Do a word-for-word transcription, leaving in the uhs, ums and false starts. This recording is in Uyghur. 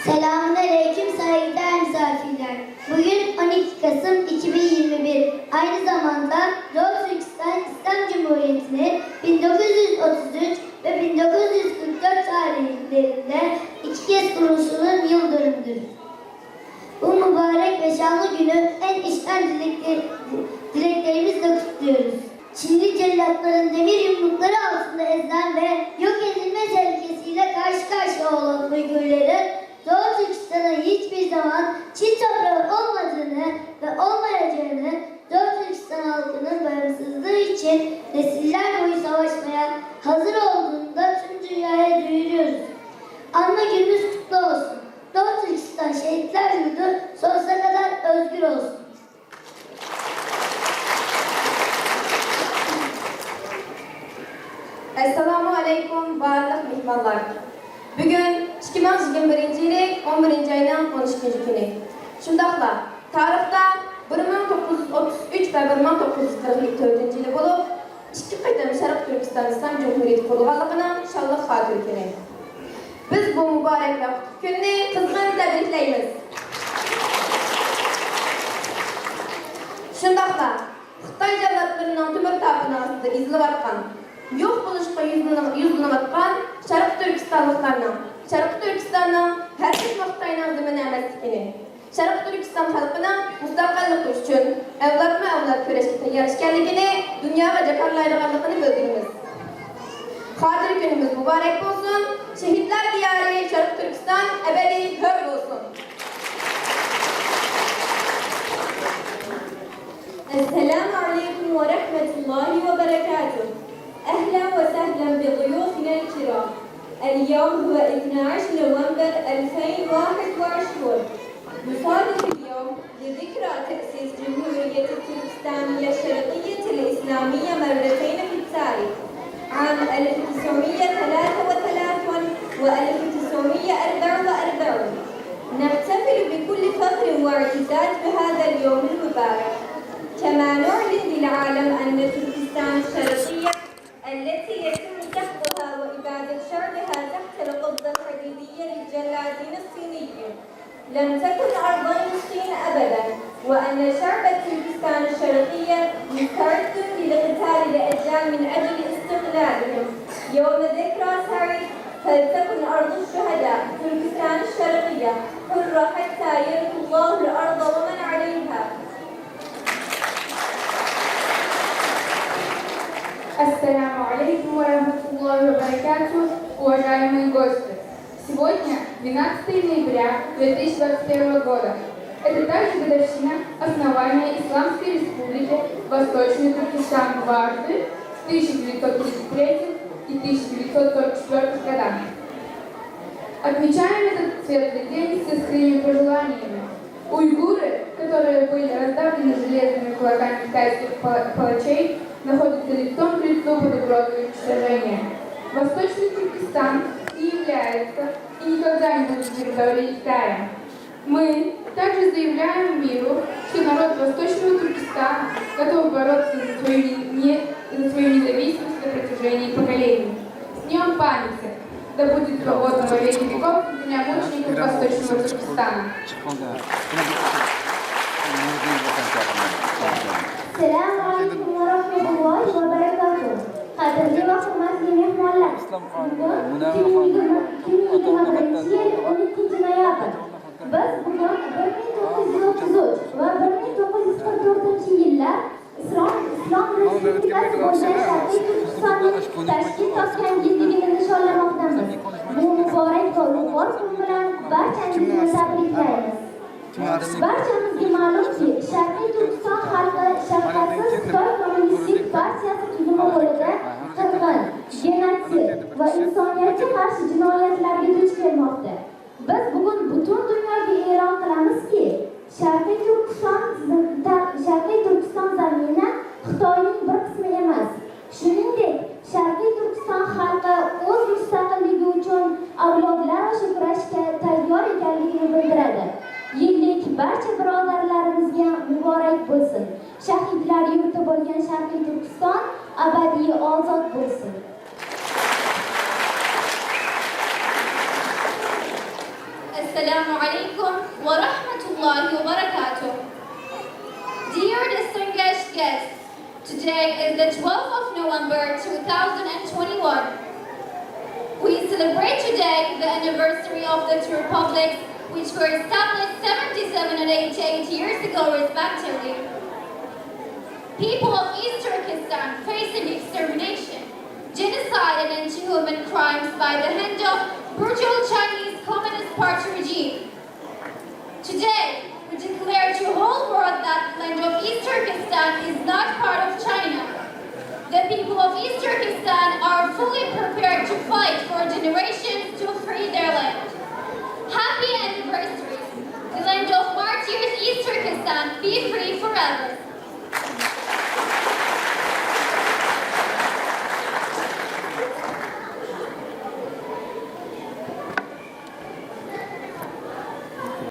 Selamünaleyküm saygıdeğer misafirler. Bugün on iki Kasım iki bin yirmi bir. Aynı zamanda Doğu Türkistan İslam Cumhuriyeti'nin bin dokuz yüz otuz üç ve bin dokuz yüz kırk dört tarihlerinde iki kez kuruluşunun yıl dönümüdür. Bu mübarek ve şanlı günü en içten dilekle-, dileklerimizle kutluyoruz. Çinli cellatların demir yumrukları altında ezilen ve yok edilme tehlikesiyle karşı karşıya olan Uygurların Doğu Türkistan'ın hiçbir zaman Çin toprağı olmadığını ve olmayacağını, Doğu Türkistan halkının bağımsızlığı için nesiller boyu savaşmaya hazır olduğunu da tüm dünyaya duyuruyoruz. Anma gününüz kutlu olsun. Doğu Türkistan Şehitler Yurdu sonsuza kadar özgür olsun. ئەسسالامۇ ئەلەيكۇم، بارلىق مېھمانلار! بۈگۈن ئىككى مىڭ يىگىرمە بىرىنچى يىلى ئون بىرىنچى ئاينىڭ ئون ئىككىنچى كۈنى. شۇنداقلا تارىختا بىر مىڭ توققۇز يۈز ئوتتۇز ئۈچ ۋە بىر مىڭ توققۇز يۈز قىرىق تۆتىنچى يىلى بولۇپ، ئىككى قېتىم شەرقىي تۈركىستان ئىسلام جۇمھۇرىيىتى قۇرۇلغانلىقىنىڭ شانلىق خاتىرە كۈنى. بىز بۇ مۇبارەك ۋە قۇتلۇق كۈننى قىزغىن تەبرىكلەيمىز. شۇنداقلا خىتاي جاللاتلىرىنىڭ تۆمۈر تاپىنىڭ ئاستىدا ئېزىلىۋاتقان، يوق بولۇشقا يۈزلىنىۋ-، يۈزلىنىۋاتقان شەرقىي تۈركىستانلىقلارنىڭ، شەرقىي تۈركىستاننىڭ ھەرگىزمۇ خىتاينىڭ زېمىنى ئەمەسلىكىنى، شەرقىي تۈركىستان خەلقىنىڭ مۇستەقىللىقى ئۈچۈن ئەۋلادمۇ ئەۋلاد كۈرەشكە تەييار ئىكەنلىكىنى دۇنياغا جاكارلايدىغانلىقىنى بىلدۈرىمىز. خاتىرە كۈنىمىز مۇبارەك بولسۇن! شېھىتلار دىيارى شەرقىي تۈركىستان ئەبەدىي ھۆر بولسۇن! السلام عليكم ورحمة الله وبركاته. أهلا وسهلا بضيوفنا الكرام. اليوم هو اثنعش نوفمبر ألفين وواحد وعشرين. يصادف اليوم لذكرى تأسيس جمهورية تركستانية الشرقية الإسلامية مرتين في التاريخ، عام ألف وتسعمية وثلاثة وثلاثين وألف وتسعمية وأربعة وأربعين. نحتفل بكل فخر واعتزاز بهذا اليوم المبارك. كما نعلن للعالم أن تركستان الشرقية التي يتم سحقها وإبادة شعبها تحت القبضة الحديدية للجلادين الصينيين لم تكن أرضا للصين أبدا، وأن شعب تركستان الشرقية مستعد للقتال لأجيال من أجل استقلالهم. يوم ذكرى سعيد، فلتكن أرض الشهداء تركستان الشرقية حرة حتى يرث الله الأرض ومن عليها. السلام عليكم ورحمة الله وبركاته, уважаемые гости! Сегодня, двенадцатого ноября две тысячи двадцать первого года, это также годовщина основания Исламской Республики Восточный Туркестан дважды в тысяча девятьсот тридцать третьем и тысяча девятьсот сорок четвёртом годах. Отмечаем этот светлый день с искренними пожеланиями. Уйгуры, которые были раздавлены железными кулаками китайских па-, палачей, находятся лицом к лицу под угрозой уничтожения. Восточный Туркестан не является и никогда не будет территорией Китая. Мы также заявляем миру, что народ Восточного Туркестана готов бороться за свою не-, за свою независимость на протяжении поколений. С Днём памяти! Да будет свободна во веки веков земля мучеников Восточного Туркестана. السلام عليكم ورحمة الله وبركاته. قەدىرلىك ۋە ھۆرمەتلىك مېھمانلار! بۈگۈن ئىككى مىڭ يىگىرمە، ئىككى مىڭ يىگىرمە بىرىنچى يىل ئون ئىككىنچى نويابىر. بىز بۈگۈن بىر مىڭ توققۇز يۈز ئوتتۇز ئۈچ ۋە بىر مىڭ توققۇز يۈز قىرىق تۆتىنچى يىللار ئىسلام، ئىسلام رېسپۇبلىكاسى بولغان شەرقىي تۈركىستاننى تەشكىل تاپقان يىللىقىنى نىشانلىماقتىمىز. بۇ مۇبارەك ۋە ئۇلۇغۋار كۈن بىلەن بارچىڭىزنى تەبرىكلەيمىز. بارچىمىزگە مەلۇمكى، شەرقىي تۈركىستان خەلقى شەپقەتسىز خىتاي كوممۇنىستىك پارتىيەسى تۈزۈمى قولىدا قىرغىن، گېنوتسىد ۋە ئىنسانىيەتكە قارشى جىنايەتلەرگە دۇچ كەلمەكتە. بىز بۈگۈن پۈتۈن دۇنياغا ئېلان قىلىمىزكى، شەرقىي تۈركىستان، شەرقىي تۈركىستان زېمىنى خىتاينىڭ بىر قىسمى ئەمەس. شۇنىڭدەك، شەرقىي تۈركىستان خەلقى ئۆز مۇستەقىللىكى ئۈچۈن ئەۋلادلار ئاشۇ كۈرەشكە تەييار ئىكەنلىكىنى بىلدۈرىدۇ. يىللىق بارچە بۇرادەرلىرىمىزگە مۇبارەك بولسۇن! شەھىدلەر يۇرتى بولغان شەرقىي تۈركىستان ئەبەدىي ئازاد بولسۇن! السلام عليكم ورحمة الله وبركاته. Dear distinguished guests, today is the twelfth of November two thousand and twenty-one. We celebrate today the anniversary of the two republics, which were established seventy-seven and eighty-eight years ago, respectively. People of East Turkestan facing extermination, genocide, and inhuman crimes by the hand of brutal Chinese Communist Party regime. Today, we declare to the whole world that the land of East Turkestan is not part of China. The people of East Turkestan are fully prepared to fight for generations to free their land. Happy anniversary! The land of martyrs, East Turkestan, be free forever!